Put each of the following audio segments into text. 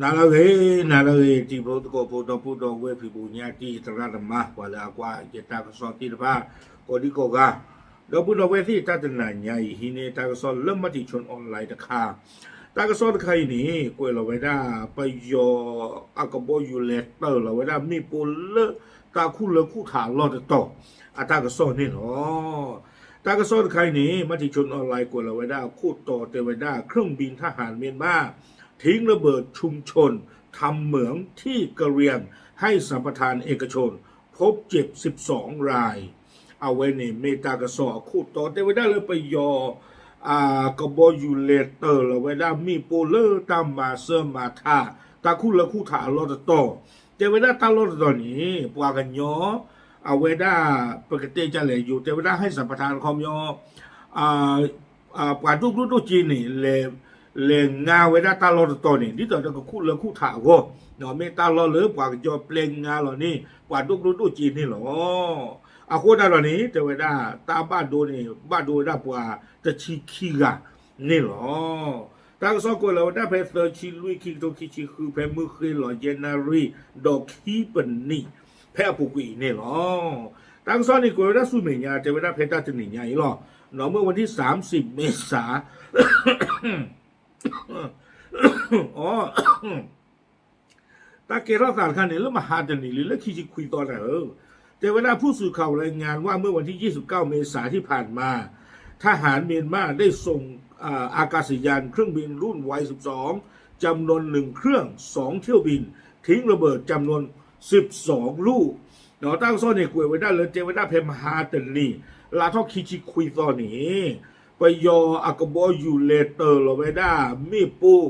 နၤလၢအဂ့ၤ, နၤလၢအဂ့ၤ, တံၤဖိသကိးဖိ ဒီပုၢ်ဒီဝဲၢ်ဖံဖုညါ တံၤသရၣ်သမါ ပှၤလၢအကွၢ်ယတၢ်ကစီၣ်သ့ၣ်တဖၣ် ကိးဒံကိးဂၤ, ဒီပုၢ်ဒီဝဲၢ်သ့ၣ် တၢ်တနၤညါအံၤ ဟံးန့ၢ်တၢ်ကစီၣ်လၢ Matichon Online တခါ, တၢ်ကစီၣ်တခါအံၤန့ၣ် ကွဲးလီၤဝဲဒၣ် ပယီၤအကဘီယူၤလဲၤတၢၤလီၤဝဲဒၣ်မ့ၣ်ပိၢ်လၢ တၢ်ခူၣ်လၢခူၣ်ထးအလီၢ်တတီၤ အတၢ်ကစီၣ်န့ၣ်လီၤ. တၢ်ကစီၣ်တခါအံၤန့ၣ် Matichon Online ကွဲးလီၤဝဲဒၣ်အခိၣ်တီတဲဝဲဒၣ် เครื่องบินทหารเมียนมา ทิ้งระเบิดชุมชนทำเหมืองที่กะเหรี่ยงให้สัมปทานเอกชน พบเจ็บสิบสองราย အဝဲန့ၣ်မ့ၢ်တၢ်ကစီၣ်အခိၣ်တီတဲဝဲဒၣ်လၢ ပယီၤ ကဘီယူၤလဲၤတၢၤလီၤဝဲဒၣ်မ့ၣ်ပိၢ်လၢတၢ်မၤစၢၤမၤထး တၢ်ခူၣ်လၢခူၣ်ထးအလီၢ်တတီၤ, တဲဝဲဒၣ်တၢ်လီၢ်တတီၤန့ၣ် ပှၤကညီ အဝဲဒၣ် ပကတဲဒ်လဲၣ် ယိၤတဲဝဲဒၣ် ဟဲစးပထါတခီပညီ ပှၤဒိၣ်ကျိၣ်ဒိၣ်စ့န့ၣ် လဲၤငါဝဲဒၣ်တၢ်လီၢ်တတီၤန့ၣ် ဒ်သိးဒီးကခူၣ်လၢခူၣ်ထးအဂီၢ်, မ့ၢ်တၢ်လီၢ်လၢပှၤကညီပျဲငါလီၤန့ၣ် ပှၤဒိၣ်ကျိၣ်ဒိၣ်စ့န့ၣ်လီၤ. အဃိဒၣ်ဒီးန့ၣ် တဲဝဲဒၣ် တၢ်ဘၣ်ဒိန့ၣ် ဘၣ်ဒိဝဲဒၣ်ပှၤတဆံခံဂၤန့ၣ်လီၤ. တၢ်ကစီၣ်ကွဲးလီၤဝဲဒၣ်ဖဲသၢဆံလွံၢ် ခံကထိခံဆံဃု ဖဲမုၢ်ဃ့ၢ်လီၤယဲၢ်နၣ်ရံၣ် ဒီးခံပနံး ဖဲအပူၤကွံာ်အံၤန့ၣ်လီၤ. တၢ်ကစီၣ်န့ၣ်ကွဲးဝဲဒၣ်ဆူမဲာ်ညါ တဲဝဲဒၣ်ဖဲတၢ်တနံၤညါအံၤလီၤ. နီၢ်မုၢ်ဝဲထံၣ် စၢမ်စံး မ့ၢ်စး တၢ်ကဲထီၣ်သးတခါန့ၣ် လၢမဟါတနံၤလံ လၢခံဆံခွံသီတၢ်ဧၢ, တဲဝဲဒၣ် ผู้สื่อข่าวรายงานว่า เมื่อวันที่ยี่สิบเก้าเมษาที่ผ่านมา ทหารเมียนมาได้ส่ง อากาศยานเครื่องบินรุ่น วายสิบสอง จำนวนหนึ่งเครื่อง สองเที่ยวบิน ทิ้งระเบิดจำนวนสิบสองลูก ဒီးတၢ်ကစီၣ်န့ၣ် ကွဲးဝဲဒၣ်လၢ တဲဝဲဒၣ်ဖဲမဟါတနံၤ လါထီၣ်ခံဆံခွံသီန့ၣ် ပယီၤအကဘီယူၤလဲၤတၢၤလီၤဝဲဒၣ်မ့ၣ်ပိၢ်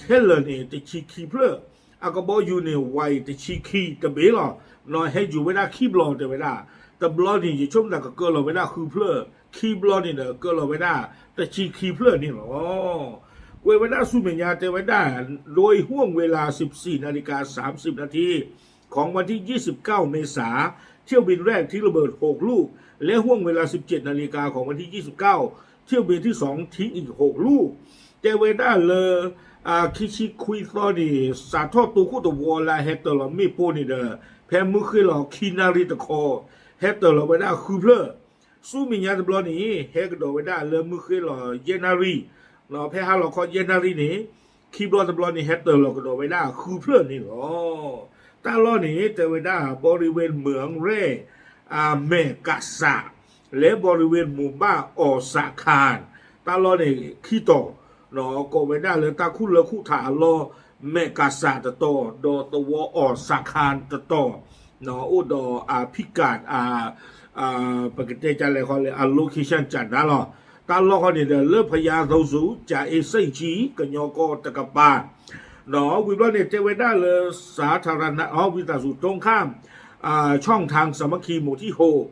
ခဲလၢာ်န့ၣ် တဆံခံဖျၢၣ်, အကဘီယူၤန့ၣ် ဝဲတဆံခံတဘ့ၣ်လီၤ. နီၢ်ဟဲယူၤဝဲဒၣ်ခံဘျီတဲဝဲဒၣ်, တဘျီန့ၣ် ယဆိကမိၣ်သးကကၢလီၤဝဲဒၣ်ဃုဖျၢၣ်, ခံဘျီန့ၣ်ဒီးကၢလီၤဝဲဒၣ်တဆံခံဖျၢၣ်န့ၣ်လီၤ. ကွဲးဝဲဒၣ်ဆူမဲာ်ညါတဲဝဲဒၣ် โดยห่วงเวลา สิบสี่นาฬิกา สามสิบนาที ของวันที่ ยี่สิบเก้า เมษา เที่ยวบินแรกทิ้งระเบิด หก ลูก และห่วงเวลา สิบเจ็ดนาฬิกา ของวันที่ ยี่สิบเก้า เที่ยวบินที่ สอง ทิ้งอีก หก ลูก တဲဝဲဒၣ်လၢ ခံဆံခွံသီန့ၣ် စးထီၣ်တိခိၣ်တဝီလၢဟဲတၢၤလီၤမ့ၣ်ပိၢ်န့ၣ်ဒီး ဖဲမုၢ်ဃ့ၢ်လီၤခံနၣ်ရံၣ်တခီ ဟဲတၢၤလီၤဝဲဒၣ်ဃုဖျၢၣ်, ဆူမဲာ်ညါတဘျီန့ၣ် ဟဲကဒီးဝဲဒၣ်လၢမုၢ်ဃ့ၢ်လီၤယဲၢ်နၣ်ရံၣ်, ဖဲဟါလီၤခီယဲၢ်နၣ်ရံၣ်န့ၣ် ခံဘျီတဘျီန့ၣ် ဟဲတၢၤလီၤကဒီးဝဲဒၣ်ဃုဖျၢၣ်န့ၣ်လီၤ. တၢ်လီၢ်န့ၣ် တဲဝဲဒၣ် บริเวณเหมืองแร่ แม่กะสะ และบริเวณหมู่บ้านอ่อสะคาน တၢ်လီၢ်န့ၣ်ခံတီၤ ကိးဝဲဒၣ်လၢတၢ်ခူၣ်လၢခူၣ်ထးအလီၢ် မဲာ်ကးစးတတီၤ ဒီးသဝီအီၣ်စးခါတတီၤ အိၣ်ဒီးအဖံးကး ပကတဲဒ်လဲၣ်ဃီလၢ အ location ကၢ်နါလီၤ. တၢ်လီၢ်ဃီန့ၣ်ဒီး လၢဖယါသိစူၤ ကၠၤအ့စ့ၣ်ကၠံ ကညီကီၢ်တကပၤ ဒီးဝံၤဘျီန့ၣ် တဲဝဲဒၣ်လၢ สาธารณรัฐ อ๋อ วิทยุตรงข้าม ช่องทางสามัคคีหมู่ที่หก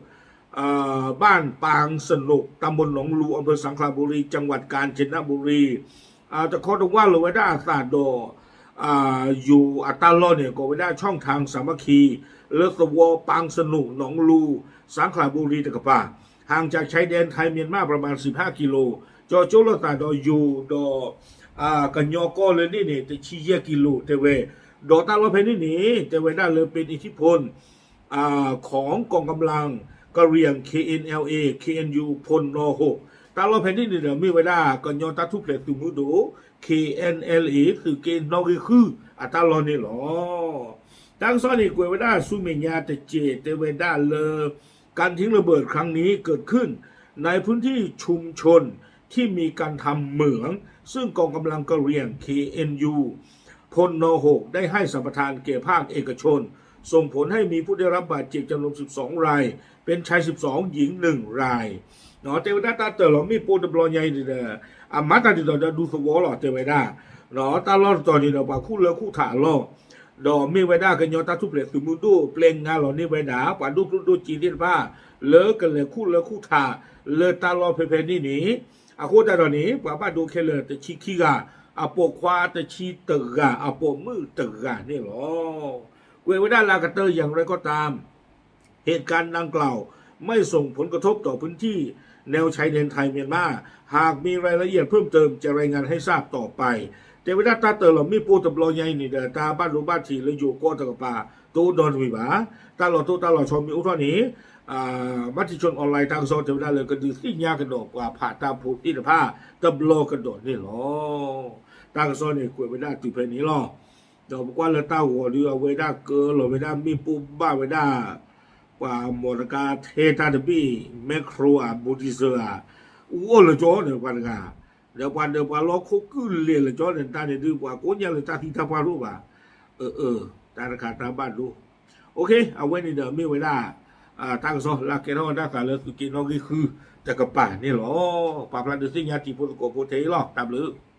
บ้านปางสนุก ตำบลหนองลู อำเภอสังขละบุรี จังหวัดกาญจนบุรี တခီတဝၢ်လီၤဝဲဒၣ်အသးဒီး ယိၤအတၢ်လီၢ်န့ၣ် ကိးဝဲဒၣ် ช่องทางสามัคคี လၢသဝီ ปางสนุก หนองลู สังขละบุรี တကပၤ ห่างจากชายแดนไทยเมียนมาประมาณ สิบห้ากิโล ကၠီကၠိလိာ်သးဒီးယိၤဒီး ကညီကီၢ်လၢန့ၣ်န့ၣ် တဆံယဲၢ်ကံလိၤ တဲဝဲ, ဒီးတၢ်လီၢ်ဖဲန့ၣ်န့ၣ် တဲဝဲဒၣ်လၢ เป็นอิทธิพล ของกองกำลังกะเหรี่ยง เคเอ็นแอลเอ เคเอ็นยู พลน.หก တၢ်လီၢ်ဖဲန့ၣ်န့ၣ်ဒီး မ့ၢ်ဝဲဒၣ်ကညီတၢ်ထူၣ်ဖျဲးသုးမုၢ်ဒိၣ် เคเอ็นแอลเอ သုးက့နီၣ်ဂံၢ်ဃု အတၢ်လီၢ်န့ၣ်လီၤ. တၢ်ကစီၣ်န့ၣ် ကွဲးဝဲဒၣ်ဆူမဲာ်ညါတစဲး တဲဝဲဒၣ်လၢ การทิ้งระเบิดครั้งนี้เกิดขึ้นในพื้นที่ชุมชนที่มีการทำเหมือง ซึ่งกองกำลังกะเหรี่ยง เคเอ็นยู พลน.หก ได้ให้สัมปทานแก่ภาคเอกชน ส่งผลให้มีผู้ได้รับบาดเจ็บจำนวน สิบสองราย เป็นชาย สิบสอง หญิง หนึ่งราย တဲဝဲဒၣ်တၢ်တၢၤလီၤမ့ၣ်ပိၢ်တဘျီညါအံၤဒီး အမၤတၢ်ဒ်သိးဒီးဒူသဝီလီၤ တဲဝဲဒၣ် တၢ်လီၢ်တတီၤန့ၣ်ဒီး ပှၤခူၣ်လၢခူၣ်ထးအလီၢ် ဒီးမ့ၢ်ဝဲဒၣ်ကညီတၢ်ထူၣ်ဖျဲးသုးမုၢ်ဒိၣ် ပျဲငါလီၤန့ၢ်ဝဲဒၣ် ပှၤဒိၣ်ကျိၣ်ဒိၣ်စ့သ့ၣ်တဖၣ် လၢကလဲၤခူၣ်လၢခူၣ်ထး လၢတၢ်လီၢ်ဖဲဖဲန့ၣ်န့ၣ် အဃိသတးဒီးန့ၣ် ပှၤဘၣ်ဒိခဲလၢာ်တဆံခံဂၤ အပိာ်ခွါတဆံတဂၤ အပိာ်မုၣ်တဂၤန့ၣ်လီၤ. ကွဲးဝဲဒၣ်လၢအကတၢၢ် อย่างไรก็ตาม เหตุการณ์ดังกล่าวไม่ส่งผลกระทบต่อพื้นที่แนวชายแดนไทยเมียนมา หากมีรายละเอียดเพิ่มเติมจะรายงานให้ทราบต่อไป တဲဝဲဒၣ်တၢ်တၢၢ်လီၤမ့ၣ်ပိၢ်တဘျီညါအံၤန့ၣ်ဒီး တၢ်ဘၣ်ဒိဘၣ်ထံးလၢယိၤကီၢ်တကပၤ တအိၣ်ဒီတမံၤဘၣ်. တၢ်လီၤတိၢ်တၢ်လီၤဆီမ့ၢ်အိၣ်ထီၣ်န့ၣ် Matichon online တၢ်ကစီၣ်တဲဝဲဒၣ်လၢကဒုးသ့ၣ်ညါကဒီးပှၤဖးတၢ်ဖိသ့ၣ်တဖၣ်တဘျီကဒီးန့ၣ်လီၤ. တၢ်ကစီၣ်န့ၣ်ကွဲးဝဲဒၣ်တုၤဖဲန့ၣ်လီၤ. ဒီးပကွၢ်လၢတၢ်ဂီၤဒုး အဝဲဒၣ်ကၢလီၤဝဲဒၣ်မ့ၣ်ပိၢ်ဘၣ်ဝဲဒၣ် ပှၤမီတကါထဲတၢ်တဘ့ၣ် Metro ဧါ Buddhist ဧါ အူအီၣ်လၢကၠီန့ၣ်ပှၤတဂၤ, ဒီးပှၤဒၢးပှၤလီၢ်ခိၣ်ကုၢ်လဲၤလၢကၠီန့ၣ် တၢ်န့ၣ်ဒုး ပှၤကိးညါလၢတၢ်သံတၢ်ပှၢ်တအိၣ်ဘၣ်. အၢ အၢ တၢ်တခါတၢ်ဘၣ်ဒိ OK အဝဲန့ၣ်ဒီးမ့ၢ်ဝဲဒၣ် တၢ်ကစီၣ်လၢအကဲထီၣ်ဝဲဒၣ်သးလၢသုးက့နီၣ်ဂံၢ်ဃုတကပၤန့ၣ်လီၤ. ပာ်ဖျါဒုးသ့ၣ်ညါတံၤဖိသကိးဖိထဲအံၤလီၤ. တၢ်ဘျုး